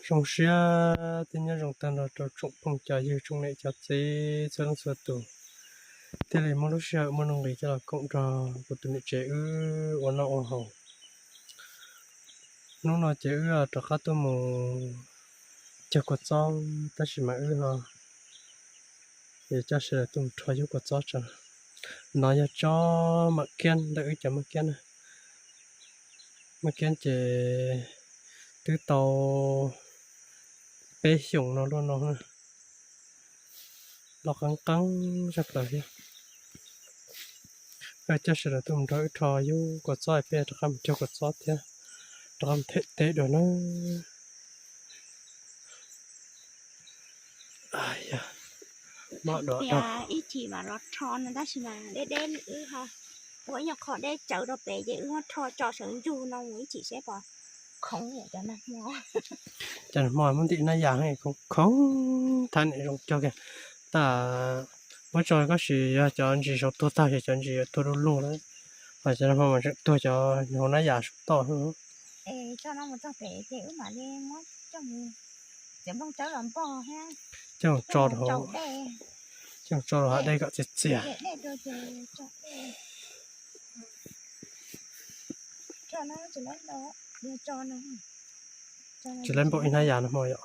Zoo siab thiab nyob zoo tag nrho rau tsoom phooj cov ywg tsoom niam cov txiv txhua leej txhua tus, thiaj li muaj lub sij hawm muaj nuj nqis coj los koom nrog kuv tus niam tsev wb ua noj ua haus. Hnub no ces wb rov qab tuaj mus cog kua txob tab sis mas wb ho yuav coj sawv daws tuaj mus rho yub kua txob tso. No yog tsob mam kiab ntawm wb cov mam kiab na. Mam kiab ces twb tau peb xyoos no luaj no na, loj qeeb qeeb zaj plaws thiab. Coj sawv daws tuaj mus nrog wb rho yub kua txob, peb rov qab mus cog kua txob thiab rov qab them teb dua na. Mob dua ib chim mam los rho no tab sis mas deb deb wb ho ua ib nyuag qho deb tsawv rau pem ces wb muab rho tso sawv ntsug no mus ib chim seb puas khoov cov nag hmo. Cov nag hmo muab ntim nab yas khoov khoov thab niam zoo cog kiag. Tab muab tso koj sim yog cov ntsis saum tuag tag ces cov ntsis yuav tuag du lug lawm, ho cov nag hmo mas tseem tuag cov hauv nab yas saum toj. Es tso no mus txog pem ces wb mam li muab coj mus txiav nplooj tsawb los npog thiab coj mus tso rau hauv, coj mus tso rau hav dej kom txias txias. Tsis lawv npaum ib hnab yas no hmo yom.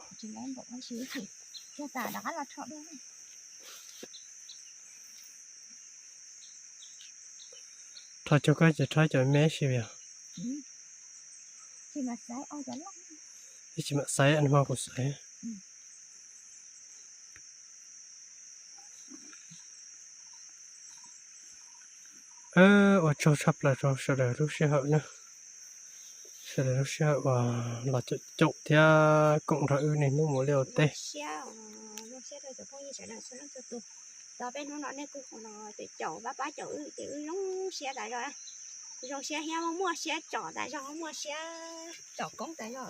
Rho cog koj ces rho cov me si yog. Ib tsis mam xaiv no hmo kuv xaiv. Ua tsaug tshaj plaws rau sawv daws lub sij hawm na, sawv daws lub sij hawm uas los caum caum thiab koom nrog wb niaj hnub mus liaj ua teb. Tos peb hnub no nej kuj los caum caum pab pab caum wb ces wb zoo siab tas zog, zoo siab thiab muaj siab tsom tas zog, muaj siab tsom koob tas zog.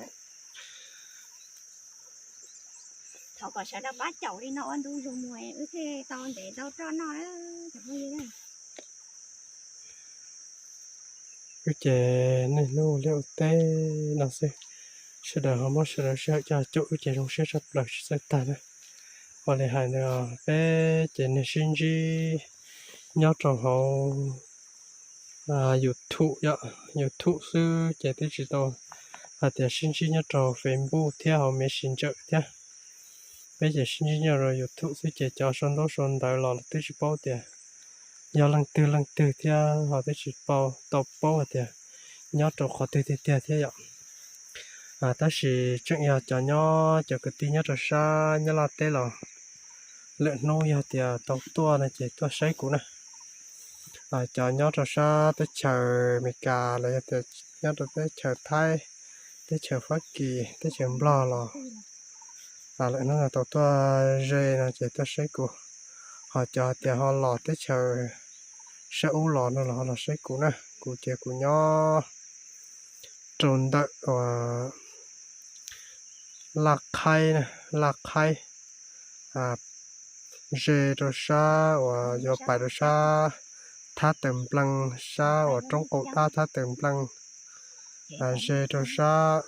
Thov kom sawv daws pab caum li no ua ntu zus mus wb thiaj tau ntev tau roj noj cov phooj ywg. Wb ces niaj hnub liaj ua teb no xwb, sawv daws ho muab sawv daws sij hawm coj caum wb ces zoo siab tshaj plaws tsis txawj tag na. Ua li hais ntawd peb ces niag sib ntsib nyob rau hauv YouTube yom, YouTube xwb ces twb tsis tau hais tias sib ntsib nyob rau Facebook thiab hauv Messenger thiab. Peb ces sib ntsib nyob rau YouTube xwb ces cov sau ntaub sau ntawv los twb tsis paub tias yog leej twg leej twg thiab ho twb tsis paub, tau paub hais tias nyob rau qhov twg tiag tiag thiab yom. Tab sis tseem yog cov nyob, cov kwv tij nyob rau sab Nyab Laj teb los lwm hnub yog tias tau tuaj no ces tuaj saib kuv na. Cov nyob rau sab teb chaws Amelikas los yog tias nyob rau teb chaws Thaib, teb chaws Fab Kis, teb chaws Nplog los lwm hnub no tau tuaj ze no ces tuaj saib kuv. Ho cov tias ho los teb chaws sab ub los no los ho los saib kuv na. Kuv ces kuv nyob rau ntawm uas Laj Qhaib, Laj Qhaib, ze rau sab uas yuav pais rau sab Thab Taws Nplees, sab uas roob qaum dab Thab Taws Nplees, ze rau sab,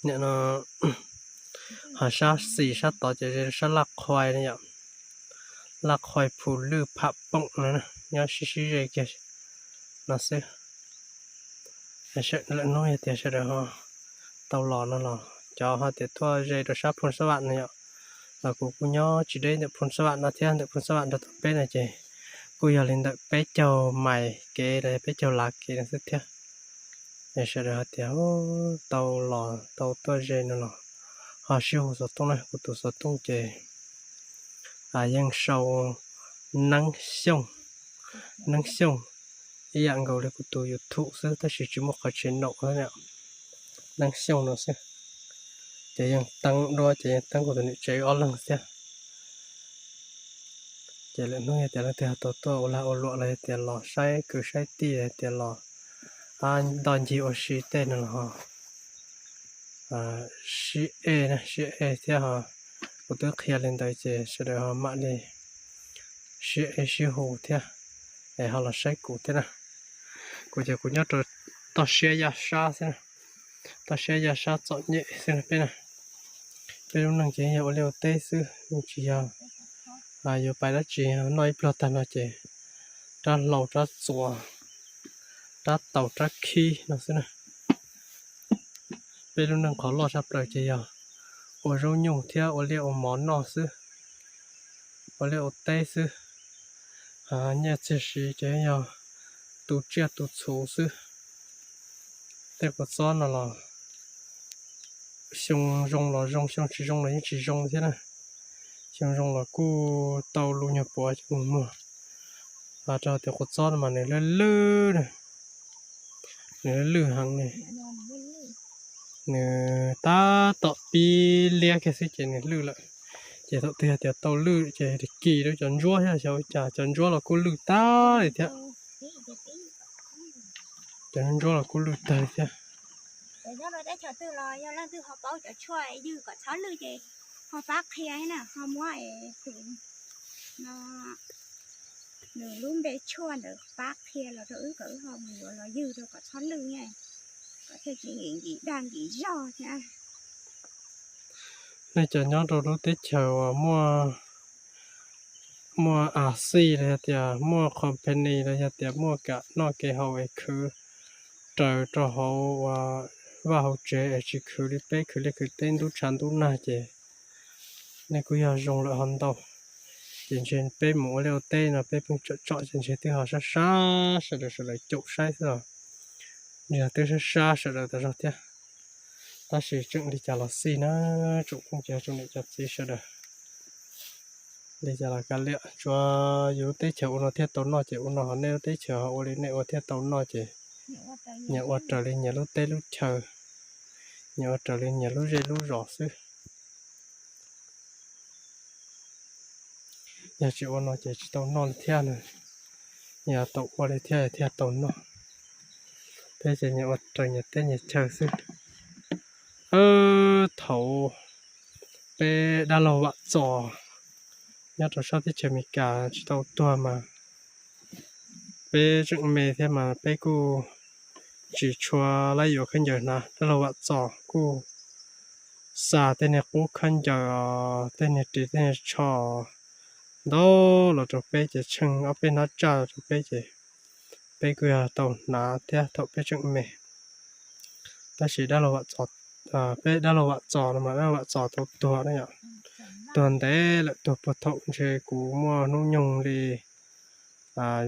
nim no ho sab xis sab tod ces ze rau sab Laj Qhuai no yom, Laj Qhuai Phu Lwj Pham Poom no nyob sib sib ze kiag no xwb. Lwm hnub yog tias sawv daws ho tau los no los cov ho tias tuaj ze rau sab Phoos Xab Vam no yom, los kuv kuj nyob tsis deb ntawm Phoos Xab Vam no thiab, ntawm Phoos Xab Vam nrog tom peb no ces kuj yog li ntawm peb caug mais kev los yog peb caug lav kev no xwb thiab. Es sawv daws hais tias tau los tau tuaj ze no los ho sib hu xov tooj na, kuv tus xov tooj ces yeej sau Neeb Xyooj, Neeb Xyooj ib yam nkaus li kuv tus YouTube xwb tab sis tsis muaj qhov channel na, Neeb Xyooj no xwb. Ces yeej teeb dua ces yeej teeb kuv tus niam tsev ob leeg thiab. Ces lwm hnub yog tias leej twg ho tau tuaj ua lag ua luam los yog tias los saib kwv saib tij, yog tias los ntoj ncig ua si tej no los ho sib ej, sib ej thiab ho kuv twb qhia li ntawd ces sawv daws ho mam li sib ej sib hu thiab es ho los saib kuv thiab na. Kuv ces kuv nyob rau toj siab yaj sab xwb na. Toj siab yog sab txom nyem xwb peb na. Peb lub neej ces yog ua liaj ua teb xwb, tsis yog yuav pais dab tsi, noj ib pluag tag no ces rab hlau rab txuas, rab taus rab khib no xwb na. Peb lub neej qhov loj tshaj plaws ces yog ua zaub nyuj thiab ua liaj ua mov noj xwb, ua liaj ua teb xwb. Nyiaj txiag siv ces yog tu tsiaj tu txhu xwb. Tej kua txob no los xyoo zoo los zoo, xyoo tsis zoo los yeej tsis zoo thiab na. Xyoo zoo los kuj tau lu nyuag puav cov muag. Rau tias kua txob no mas nws lwj lwj na, nws lwj lwj heev ne. Nws tab tom pib liab kiag xwb ces nws lwj lawm. Ces thaum twg yog tias tau lwj ces kis rau cov ntsuab thiab, xyov ua cas cov ntsuab los kuj lwj tag li thiab. Cov ntsuab los kuj lwj tag li thiab. Nyob rau teb chaws twg los yog leej twg ho paub cov tshuaj ywg kom txhob lwj ces ho pab qhia na, ho muab tus no nws lub npe tshuaj ntawd pab qhia los rau wb kom wb ho mus yuav los ywg rau kom txhob lwj, kom thiaj tsis nkim dag nkim zog thiab. Nej cov nyob rau lub teb chaws uas muaj, muaj a xij los yog tias muaj company los yog tias muaj kev noj kev haus es khwv raws rau hauv ua vaj hauv tsev es tsis khwv li peb khwv liaj khwv teb ntub tshav ntub nag ces nej kuj yog zoo lawm ho ntau. Ces ntshe peb mus ua liaj ua teb no peb pheej tsom tsom ces ntshe twb ho sab sab sawv daws sawv daws caum saib xwb los ntshe twb sab sab sawv daws tas zog thiab. Tab sis tseem li cas los xij na, tsoom phooj ywg tsoom niam tsoom txiv sawv daws, li cas los kav liam, tsuav yus lub teb chaws ua no thiaj tau noj ces ua no, ho nej lub teb chaws ho ua li nej ua thiaj tau noj ces nyias ua raws li nyias lub teb lub chaw, nyias ua raws li nyias lub zej lub zos xwb. Yog tsis ua no ces tsis tau noj li thiab na, yog tau ua li thiab thiaj tau noj. Peb ces nyias ua raws nyias teb nyias chaw xwb. Thaum peb dab laug Vam Txos nyob rau sab teb chaws Amelikas tsis tau tuag mas peb tseem me thiab mas peb kuj tsis tshua laib yuav khaub ncaws hnav. Dab laug Vam Txos kuj xa tej niag qub khaub ncaws, tej niag ris tej niag tsho ntau los rau peb ces tsheej ob peb hnab tsaj rau peb ces peb kuj yog tau hnav thiab thaum peb tseem me. Tab sis dab laug Vam Txos, peb dab laug Vam Txos no mas dab laug Vam Txos tau tuag na yom, tuag ntev lawm, tuag puag thaum ntshe kuv muaj hnub nyoog li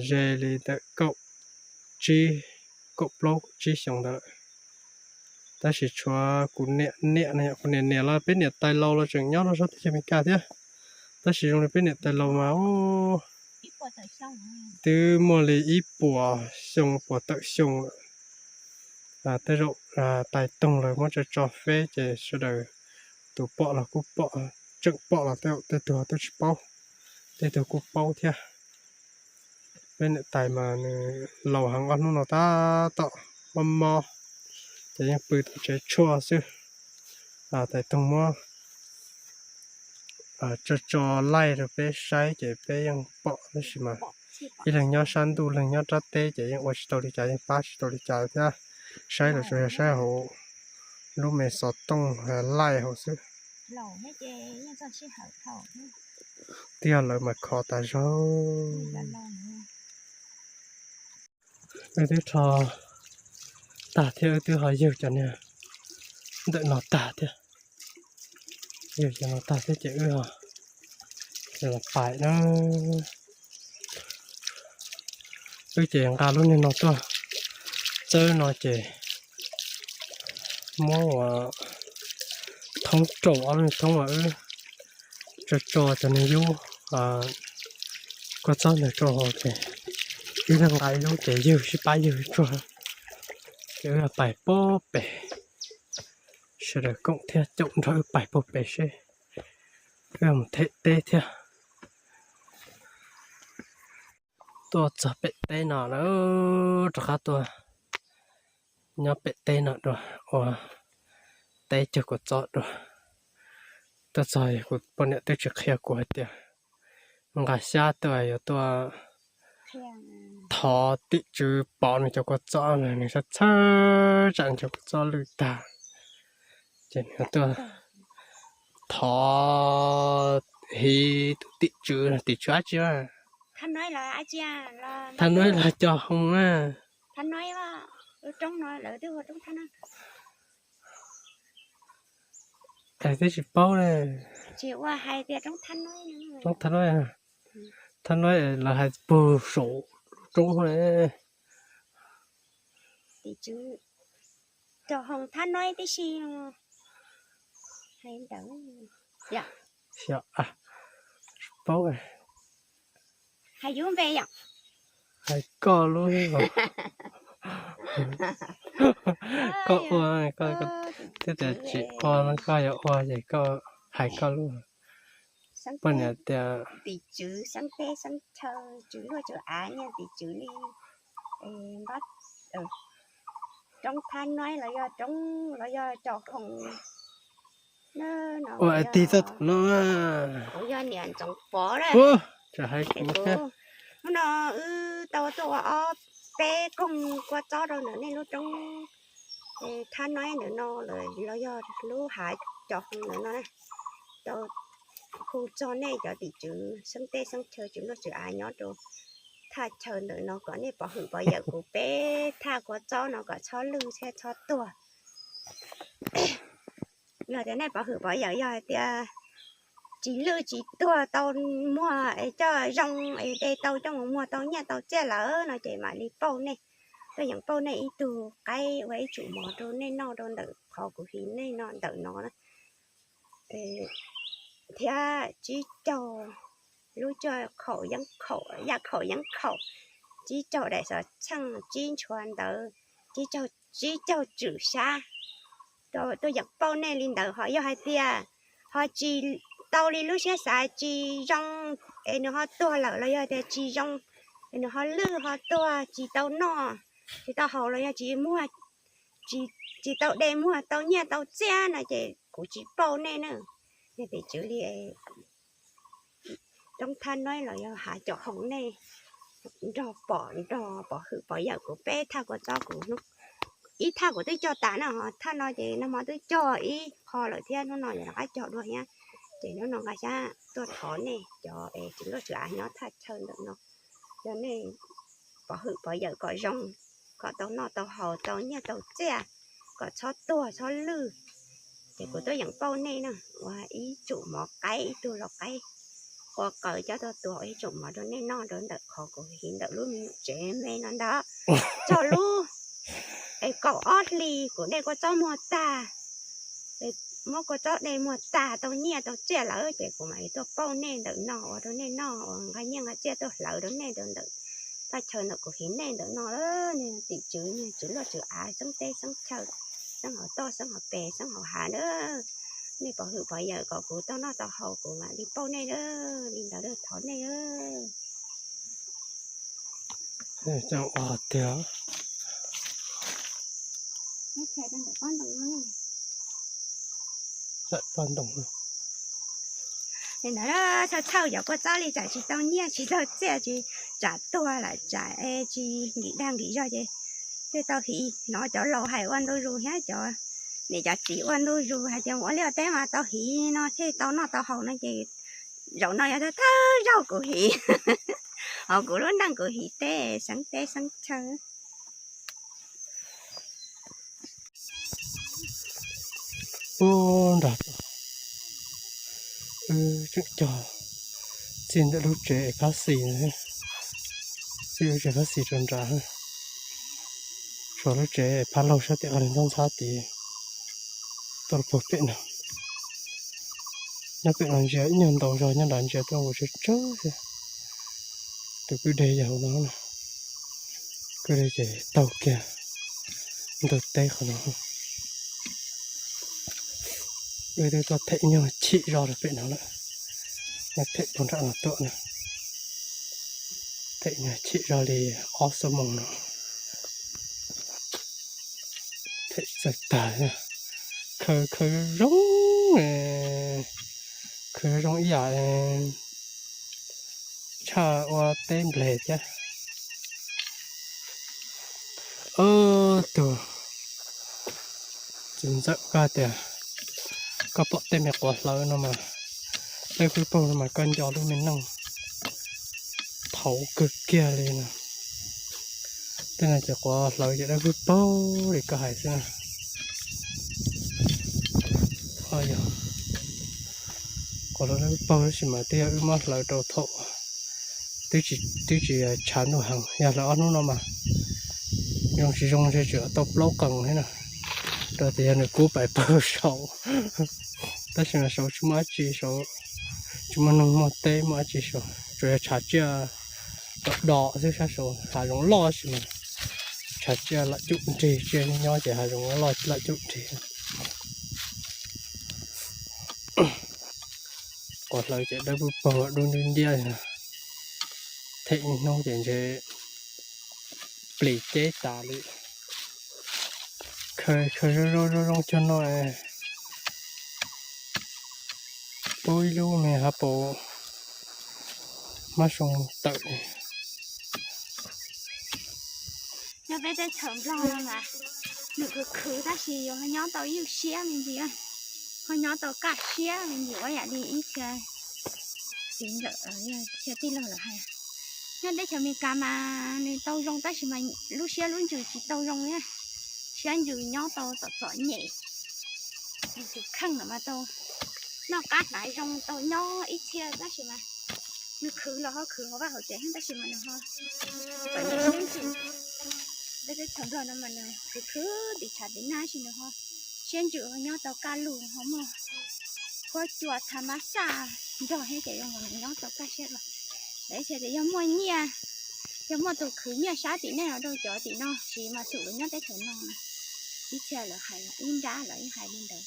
ze li ntawm kaum tsib, kaum plaub kaum tsib xyoo ntawd lawm. Tab sis tshuav kuv niam niam no yom, kuv niam niam los peb niam tais laus los tseem nyob rau sab teb chaws Amelikas thiab. Tab sis zoo li peb niam tais laus mas twb muaj li ib puas xyoo puas tawm xyoo lawm. Tej zaum tais toog lawv muab tso tso feb ces sawv daws tus pom los kuj pom, tseem pom los tej zaum tej tug twb tsis paub, tej tug kuj paub thiab. Peb niam tais mas nws laus heev, ob hnub no tab tom mob mob ces yeej pw tom tsev tshuaj xwb. Tais toog muab tso tso laij rau peb saib ces peb yeej pom, tab sis mas ib leeg nyob sab ntuj leeg nyob rab teb ces yeej ua tsis tau li cas, yeej pab tsis tau li cas thiab. Saib los tsuas yog saib hauv lub me xov tooj laij hauv xwb. Twb yog lawv mas khov tas zog. Wb twb rho tag thiab, wb twb ho yug cov niag ntawm no tag thiab. Yug cov no tag thiab ces wb ho los pais na. Wb ces nqa lub niag no tuaj txawb no ces muab ua thoob rau ob lub niag thoob uas wb tso tso cov niag yub kua txob ntawd rau hauv ces wb nqa ib lub ces yug sib pab yug tsuag ces wb pais pob pem. Sawv daws koom thiab caum nrog wb pais pob pem seb wb mus them teb thiab. Tuaj txog pem teb no lawm, rov qab tuaj nyob pem teb no dua, ua teb cog kua txob dua. Tuaj txog kuv poj niam twb tsis qhia kuv hais tias nqa xyab tuaj yuav tuaj thov tim tswv pov nws cov kua txob, nws txhawj txhawj tsam nws cov kua txob lwj tag. Ces nws tuaj thov hiv tus tim tswv, tim tswv dab tsi? Thab Noib los cog hoo na. Thab Noib, lub roob no lawv twb hu roob Thab Noib. Twb tsis paub ne. Roob Thab Noib, Thab Noib lawv hais puag saum lub roob ne. Tim tswv cog hoo Thab Noib tib si. Hais ntawd, xyov, tsis paub. Hais yus npe yom? Hais koj lub. Koj ua, koj twb tias tsis ua no, koj yuav ua ces koj hais koj lub. Poj niam tias tim tswv xeeb teb xeeb chaw, tswv luaj tswv av, nyiaj tim tswv li npab, roob Thab Noib los yog roob los yog cog hoo. Ua tig txog tom no, kuv yog niam Ntxoov Pov lawm. Hnub no wb tau tuaj ua ob peb koog kua txob rau ntawm nej lub roob Thab Noib ntawm no lawm los yog lub hav cog hoo ntawm no na. Tau hu txog nej cov tim tswv xeeb teb xeeb chaw, tswv luaj tswv av nyob rau thaj chaw ntawm no kom nej pov hwm pov yawm kuv peb thaj kua txob no kom txhob lwj thiab txhob tuag. Yog tias nej pov hwm pov yawm, yog hais tias tsis lwj tsis tuag, tau muag es coj zoo es de tau coj mus muag tau nyiaj tau txiaj lawm no ces mam li pauj nej. Tuaj yeem pauj nej ib tug qaib ua ib tsum mov rau nej noj rau ntawm qhov kuv hiv nej no ntawm no na. Thiab tsib caug lub cuaj khaum yeeb khaum, yaj khaum yeeb khaum, tsib caug daim xov txheej, tsib ntshua ntawv, tsib caug, tsib caug tswm sab. Tuaj yeem pauj nej li ntawd, ho yog hais tias ho tsis tau li lub siab xav, tsis zoo es nws ho tuag lawm los yog tias tsis zoo es nws ho lwj ho tuag, tsis tau noj tsis tau haus los yog tsis muag, tsis tau de muag tau nyiaj tau txiaj no ces kuv tsis pauj nej na. Nej tim tswv li roob Thab Noib los yog hav cog hoo, nej nrog pom nrog pov hwm pov yawm kuv peb thaj kua txob kuv. Ib thaj kuv twb cog tas na, thaj no ces nag hmo twb cog ib qho lawm thiab, hnub no yog rov qab cog dua thiab. Ces hnub no nqa xyab tuaj thov nej cov es tswv luaj tswv av nyob thaj chaw ntawm no, yog nej pov hwm pov yawm kom zoo, kom tau noj tau haus tau nyiaj tau txiaj, kom txhob tuag txhob lwj. Ces kuv tuaj yeem pauj nej na, ua ib tsum mov qaib, ib tug lau qaib qua qaws coj tuaj tua ua ib tsum mov rau nej noj rau ntawm qhov kuv hiv ntawm lub tsev me no ntag. Txog lub es kaum ob hli kuv de kua txob muag tag, muab kua txob de muag tag tau nyiaj tau txiaj lawm ces kuv mam li tuaj pauj nej ntawm no ua rau nej noj, ua nqa nyiaj nqa txiaj tuaj hlawv rau nej rau ntawm thaj chaw ntawm kuv hiv nej ntawm no. Nej tim tswv, nej tswv luaj tswv av, xeeb teb xeeb chaw, xeeb hauv toj xeeb hauv pes xeeb hauv hav na, nej pov hwm pov yawm kom kuv tau noj tau haus kuv mam li pauj nej na. Li ntawd thov nej. Tiag. Ntawd txhawj txhawj cov kua txob li tsam tsis tau nyiaj tsis tau txiaj, tsis tsam tuag lam tsam tsis nkim dag nkim zog ces thiaj tau hiv. Hnov cov laus hais ua ntu zus thiab cov niam cov txiv ua ntu zus hais tias mus ua liaj ua teb mas tau hiv no thiaj tau noj tau haus no ces zaum no yog thawj zaug kuv hiv hauv kuv lub neej kuv hiv teb xeeb teb xeeb chaw. Ub nrad, wb tseem cog txij ntawm lub tsev phab xis, txij lub tsev phab xis rau nrad, tsuas lub tsev phab laug sab tim qab ntxhab ntxhab tid tuaj rau puag pem no. Nyob pem no ntsia ib nyuag ntau zog, nyob nrad ntsia tuaj nkaus tsawg tsawg thiab. Tus kwj deg yog hauv no, kwj deg ces taug kiag ntug teb qhov no. Wb twb tuaj them nyuag chim zog rau pem no lawm, nyuag them puag nram no tuaj na. Them nyuag chim zog li ob xuab moos no, them txawj tag, khaws khaws zoo, khaws zoo ib yam tshaj ua teb npleg thiab. Ob tug txiv ntxawm koj tias Koj pom tej me quav hlawv no mas, dawb paug paug no mas koj nco lub me neej thaum kawg kiag li no. Tej no ces quav hlawv ces dawb paug paug li koj hais xwb na. Yog quav hlawv dawb paug paug tab sis mas twb yog wb muab hlawv rau thaum twb tsis tshav ntuj heev, yog hlawv ob hnub no mas zoo tsis zoo ntshe tseem tau plaub qees thiab na. Rau tias yog nws kub pais pawg saum, tab sis mas saud tsis muaj dab tsi, saud tsis muaj neeg muaj teb muaj dab tsi saud, tsuas yog tshav tsiaj do do xwb, sab saud hav zoov loj tab sis mas tshav tsiaj lam cuj nrig, tsiaj nyob ces hav zoov loj lam cuj nrig. Quav hlawv ces dawb paug paug dub nciab nciab, them ib hnub ces ntshe plis ceb tas li. Khaws khaws zoo zoo zoo zoo cuag no, pub ib lub me hav paus mab soo tawm. Nyob peb teb chaws Nplog no mas nws khwv khwv tab sis yus ho nyob tau ywj siab me ntsis, ho nyob tau kaj siab me ntsis ua yam li ib txhia txiv ntxawm, txhia tij laug lawv hais. Nyob teb chaws Amelikas mas nws tau zoo tab sis mas lub siab lub ntsws tsis tau zoo thiab. Siab ntsws nyob tau txom txom nyem, nws tus kheej no mas tau noj qab hnav zoo tau nyob ib txhia tab sis mas nws khwv los ho khwv hauv vaj hauv tsev tab sis mas nws ho txom nyem siab ntsws. Peb teb chaws Nplog no mas nws khwv khwv tim tshav tim nag sis nws ho siab ntsws ho nyob tau kaj lug ho muaj huab cua tha mab xaj nrog thiab ces zoo nkaus nws nyob tau kaj siab los. Lawv ib txhia tias yog muaj nyiaj, yog muaj tus khwv nyiaj sab tim nej los rau cov tim no siv mas xum lawv nyob teb chaws no. Ib txhia lawv hais ib nrab lawv yeej hais li ntawd.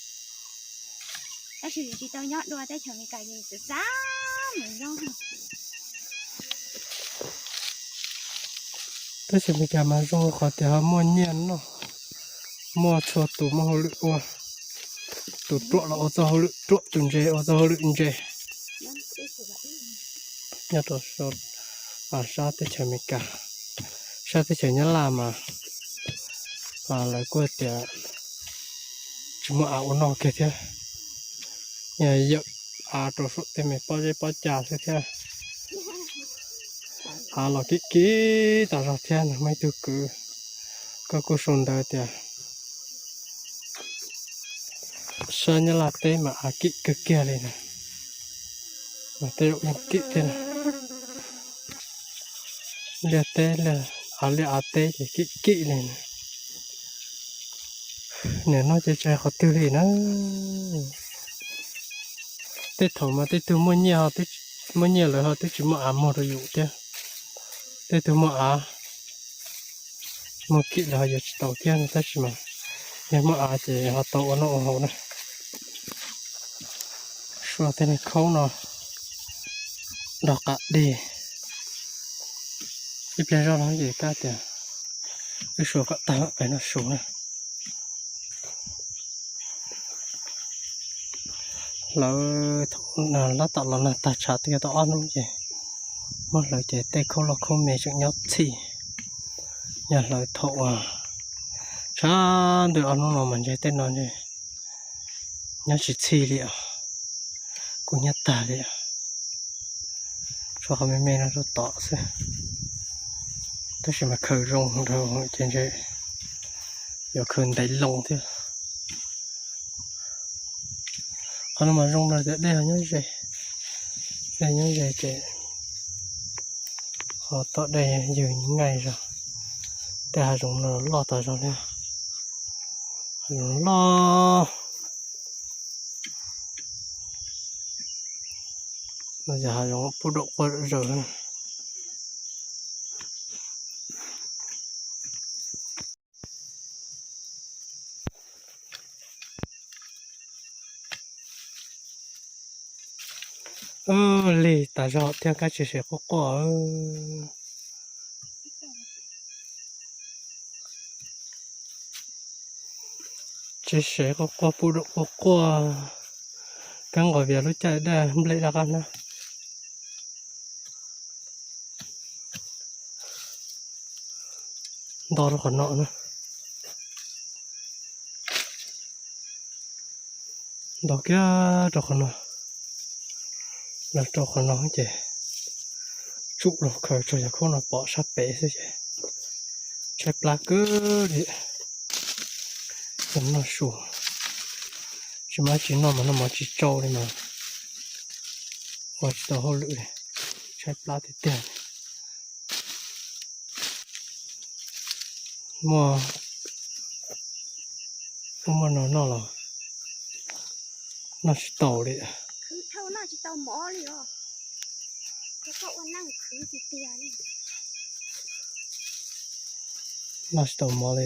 Tab sis yus tsis tau nyob dua teb chaws Amelikas ces xav xav mus nyob. Teb chaws Amelikas mas zoo qhov tias ho muaj nyiaj noj, muaj txhua tus muaj hauj lwm ua, tus ruam los ua txoj hauj lwm ruam, tus ntse ua txoj hauj lwm ntse. Nyob rau sab teb chaws Amelikas, sab teb chaws Nyab Laj mas lawv kuj tias tsis muaj av ua noj kiag thiab, yawm av rau saum tej me pob zeb pob cag xwb thiab. Av los kim kim tas zog thiab, muaj ib tug kwv koj kuj sau ntawv tias sab Nyab Laj teb mas av kim kawg kiag li na, mas tej zaum yeej kim thiab na. Liaj teb, av liaj av teb ces kim kim li na. Nim no ces tsis hais qhov twg li na. Tej thaum mas tej tug muaj nyiaj, muaj nyiaj lawv ho twb tsis muaj av muag rau yus thiab. Tej tug muaj av muag kim lawv ho yuav tsis tau thiab no tab sis mas yog muaj av ces ho tau ua noj ua haus na. Sua tej neeg khaub no dog qab dig. Ib pliag zoj no ces kab tias wb sua kom tag lawm pem no su na. Hlawv thaum lab tom los nag tag tshav twb yog tau ob hnub ces muab hlawv ces tej khaub loj khaub me tseem nyob txhij. Yog hlawv thaum tshav ntuj ob hnub no mas ntshe tej no nyob tsis txhij li os, kuj nyob tag li os. Tshuav qhov me me no rau tom xwb, tab sis mas khaws zoo dhau ces ntshe yuav khaws ntev loo thiab. Qhov no mas zoo no tias dej nyob ze, dej nyob ze ces ho tom dej ywg nyaij zog. Tej hav zoov no loj tas zog li, hav zoov loj. No yog hav zoov pub daum quaj zom zaws. Lig tas zog thiab kab tsis sev quaj quaj. Tsis sev quaj quaj pub daum quaj quaj. Kab nqos vias lub caij daj nplej daj qab hnab. Nto rau qhov no na. Ntog kiag rau qhov no, los rau qhov no ces tsum los khaws tsuas yog khauj no pom sab pem xwb ces tshaib plab kawg li. Noj su, tsis muaj dab tsi noj mas noj mov tsis tsau li mas ua tsis tau hauj lwm li, tshaib plab tiag tiag. Muaj, muaj no noj los noj tsis tau li. Noj tsis tau mov li.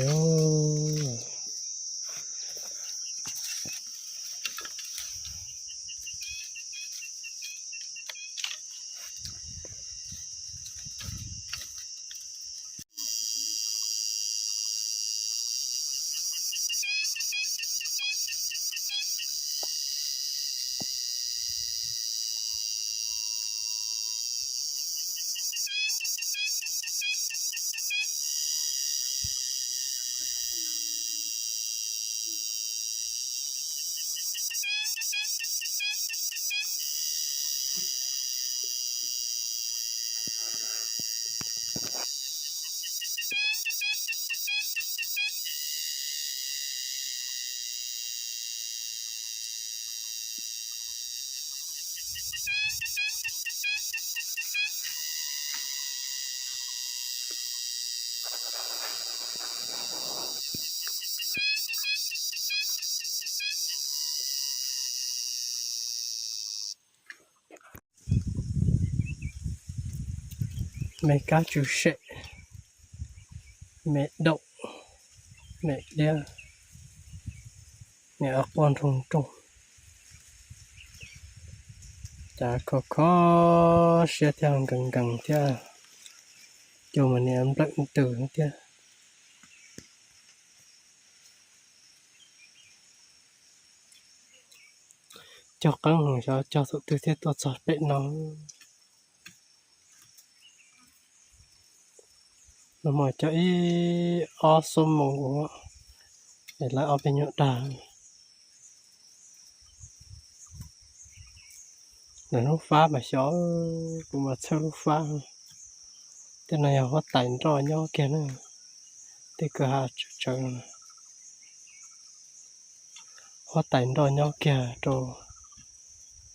Me kab tsw sem, me daum, me diab, me ob quaj nroo nroog. Cas kho kho siab thiab nkees nkees thiab, cua mas niam nplawm ntws thiab. Cog qeeb hwv xyov cog thaum twg thiaj tuaj txog pem no. Nag hmo cog ib ob xuab moos ua es lawv ob peb nyuag dag. Lawv lub fab mas xyov, kuv mas txhawj lub fab. Tej no yog huab tais nroj nyob kiag na, tej kwj ha tsawv tsawv no. Huab tais nroj nyob kiag rau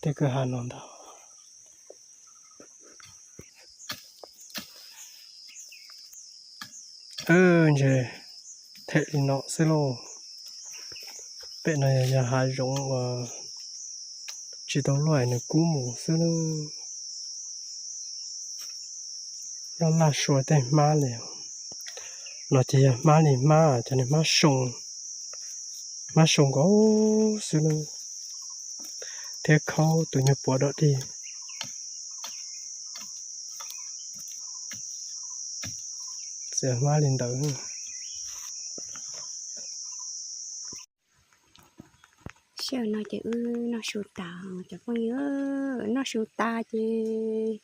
tej kwj ha no ntag. Ntshe them li no xwb lauj. Pem no yog hav zoov uas tsis tau luaj nws kub mus xwb na. Laj laj sua tej hmab li, no ces yog hmab li hmab, cov niag hmab soo, hmab soo nkaus xwb na, thiab khaub tus nyuag puav dog dig. Txiav hmab li ntawd. Sij hawm no ces wb noj su tas cov phooj ywg, noj su tas ces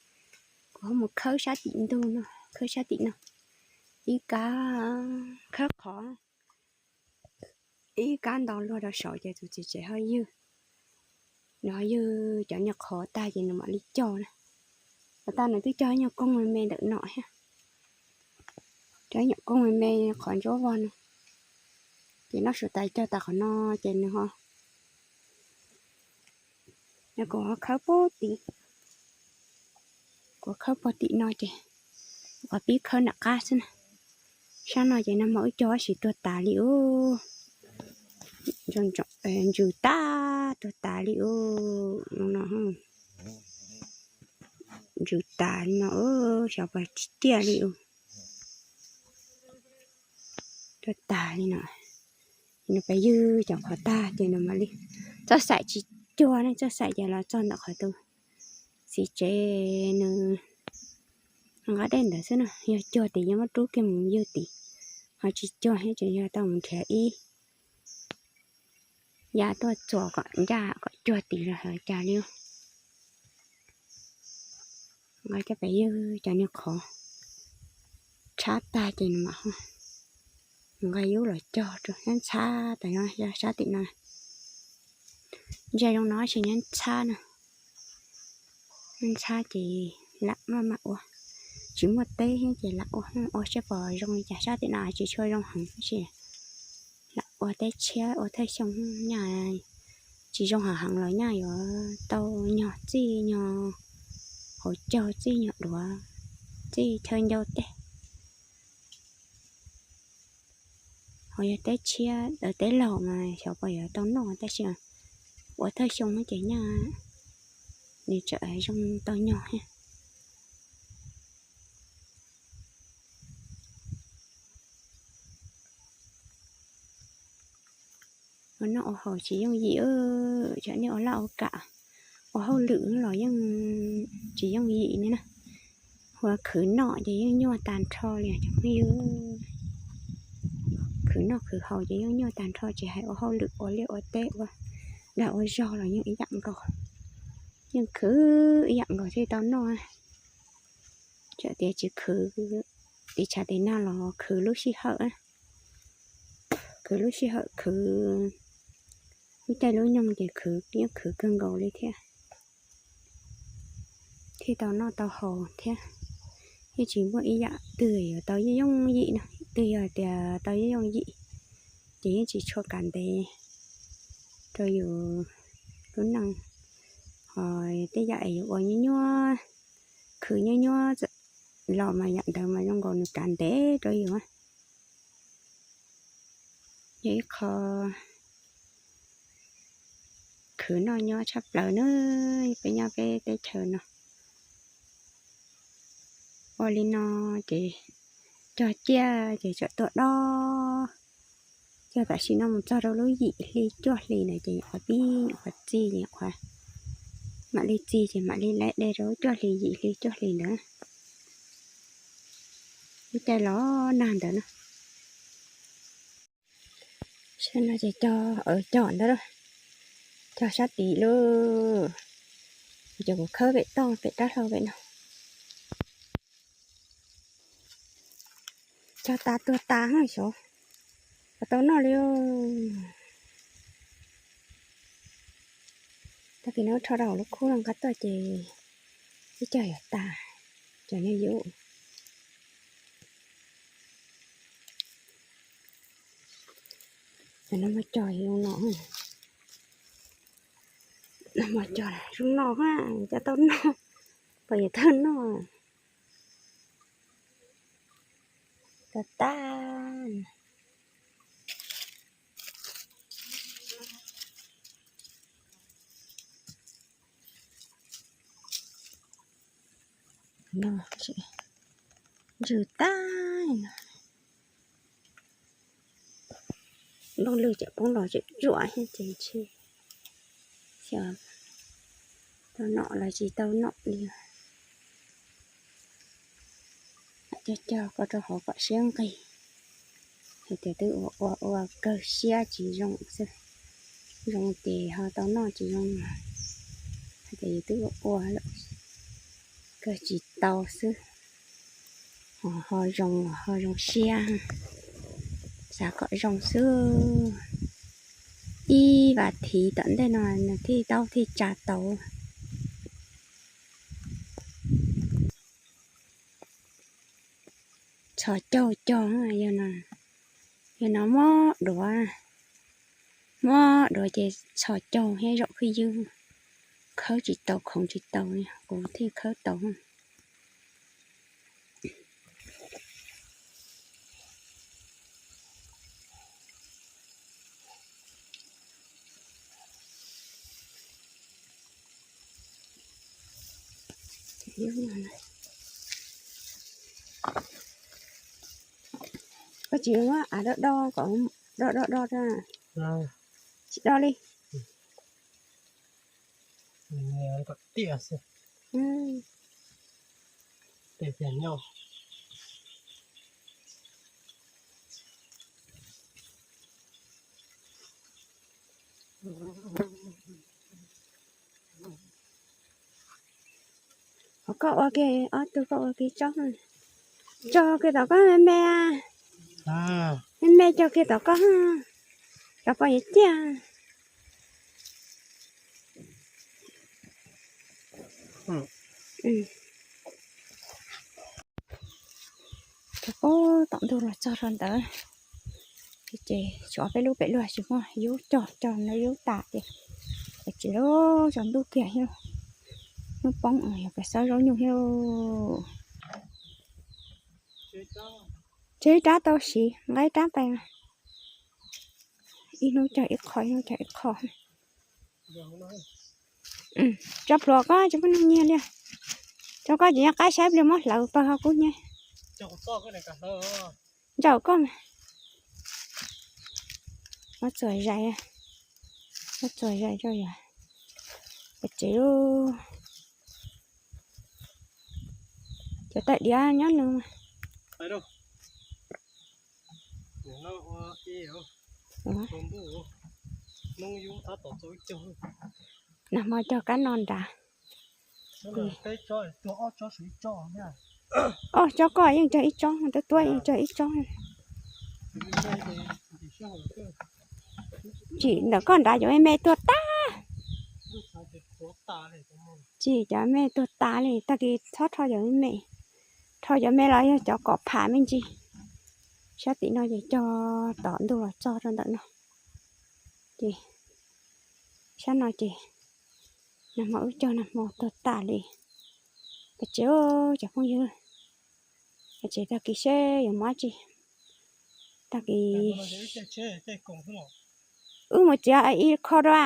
kuv ho mus khawb sab tim ntug no, khawb sab tim no ib kab, khawb qhov ib kab nto luag rau saud ces tus txiv tsev ho ywg, nws ho ywg cov niag qhov tag ces nws mam li cog na. Qhov tag nws twb cog ib nyuag koog me me ntawm no thiab, cog ib nyuag koog me me qhov ntsuab vog no, ces noj su tas cog tas qhov no ces nws ho, kuv ho khawb puag tim, kuv khawb puag tim no ces kuv pib khawb nram qab xwb na. Sab no ces nag hmo wb cog tab sis tuag tas li ub, ntsws tag tuag tas li ub no, ntsws tas li no, xyov puas tsis ciaj li ub, tuag tas li no. Ces nws pais ywg cov qhov tag ces nws mam li, txoj xaim tsis cuag ne, txoj xaim ces los txog ntawm qhov tus txiv tsev nws nqa dej ntawd xwb na, yog cuag ces yeej muab rub kiag mus ywg tid, ho tsis cuag thiab ces yog tau mus nrhiav ib yam tuaj txuas kom ncaj kom cuag tid los cas li. Nqa coj pem ywg cov niag qhov tshab tag ces nws mam nqa yub los cog rau, ntxhab tas yog sab tim no. Ntsia zoo no tsis nyob ntxhab na, ntxhab ces lam maj mam ua, tsis muaj teb thiab ces lam ua, ua saib puas zoo li cas. Sab tim no tsis tshua zoo heev tab sis lam ua teb tshiab ua thawj xyoo nyaj, tsis zoo heev heev los nyaj yuav tau nyog txij nyog hauv caug txij nyog duav txij chaw ncau teb. Ho yog teb tshiab teb laug mas xyov puas yuav tau noj tab sis ua thawj xyoo ces nyaj nws tseem zoo tau nyog thiab. Ua noj ua haus tsis yooj yim, tsam nej ua laj ua kam ua hauj lwm los yeej tsis yooj yim ne na. Ua khwv noj ces yeej nyuaj tag nrho li cov phooj ywg. Khwv noj khwv haus ces yeej nyuaj tag nrho, tsis hais ua hauj lwm ua liaj ua teb ua dag ua zog los yeej ib yam nkaus, yeej khwv ib yam nkaus thiaj tau noj. Txawm tias tsis khwv tiv tshav tiv nag los khwv lub sij hawm, khwv lub sij hawm, khwv lub caij lub nyoog ces khwv yeej khwv kawg nkaus li thiab, thiaj tau noj tau haus thiab. Yeej tsis muaj ib yam twg yuav tau yooj yooj yim no, twg yog tias tau yooj yooj yim ces yeej tsis tshua kav ntev rau yus lub neej. Ho tej yam es yus ua nyuaj nyuaj, khwv nyuaj nyuaj los mas yam ntawd mas zoo nkaus nws kav ntev rau yus. Yog ib qho khwv noj nyob tshaj plaws na, peb nyob peb teb chaws no. Ua li no ces cog ciaj ces tseem tuaj dob. Cog tam sim no mus txog rau lub yim hli cuaj hli ntawd ces nyuam qhuav pib nyuam qhuav txi, nyuam qhuav mam li txi ces mam li laiv de rau lub cuaj hli yim hli cuaj hli ntawd. Lub caij los nag ntawd na. Saib no ces cog, cog ntawd, cog sab tid lauj. Ces kuv khawb pem toj pem rab hlau pem no. Cog tas tuag tas xyov puas tau noj li. Tag kis no rho rau hauv lub khub no nqa tuaj ces ib co yuav tas, cov nyob yus. Cov no muaj cog zoo no, muaj cog zoo no, cov tau noj, puas yuav tau noj. Tag tag. Ntsws tag. Nplooj lwg tseem poob los tseem tsuam thiab ces ntshe xyov tau nom los tsis tau nom li. Cog cog ko rau hauv kom siab nqig. Hais tias twb ua ua ua kawg siab tsis zoo xwb, zoo ces ho tau noj tsis zoo. Hais tias yus twb ua ua lawm kawg tsis tau xwb, ho zoo ho zoo siab, xav kom zoo xwb. Ib vas thiv tom ntej no nws thiaj taub thiaj tsa tau. Txhos caug cog, yog no mob duav, mob duav ces txhos caug thiab zaum khwj ywg, khawb tsis tau khoov tsis tau, kuv thiaj khawb tau. Koj tsis muab av do do kom do do do, tsis do li. Kom tiaj xwb. Tej tiag nyob. Koj ua kiag, ob tug koj ua kiag tsob, cog kiag tom koj me me, me me cog kiag tom koj, cov poj yuav ciaj. Rau pem tom ntug los txog rau ntawd, ces tshuav peb lub pem luag tsis muaj yub cog, cog no yub tas ces, ces tsis lub tsaus ntuj kiag thiab, hnub poob yog pem xawb zaub nyuj thiab. Tseg ib rab tau siv, nqa ib rab pais. Ib hnub cog ib qho, ib hnub cog ib qho. Tso pluas koj tsis muaj neeg nyiag li. Tso koj tsis nyob qab saib pliag muab hlawv pawg ho kub hnyiab. Ntsaum koj mas. Muab txuas zais, muab txuas zais tso yom. Pem tsev, cov tais diav nyob nws mas. Nag hmo cog kab no nrad. Ob tsob koj yeej cog ib tsob, tuab tuab yeej cog ib tsob. Tsim ntawm koj nrad cov me me tuag tag. Tsim cov me tuag tas li, tag kis txhob rho cov me me. Rho cov me los yog cov kom pham me ntsis. Sab tim no ces cog tom ntug los txog rau ntawm no. Ces sab no ces nag hmo wb cog nag hmo tuag tas li. Pem tsev cov phooj ywg, pem tsev tag kis seb yuav muab tsi. Tag kis wb mus txiav ib qho dua.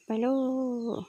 Pais lauj.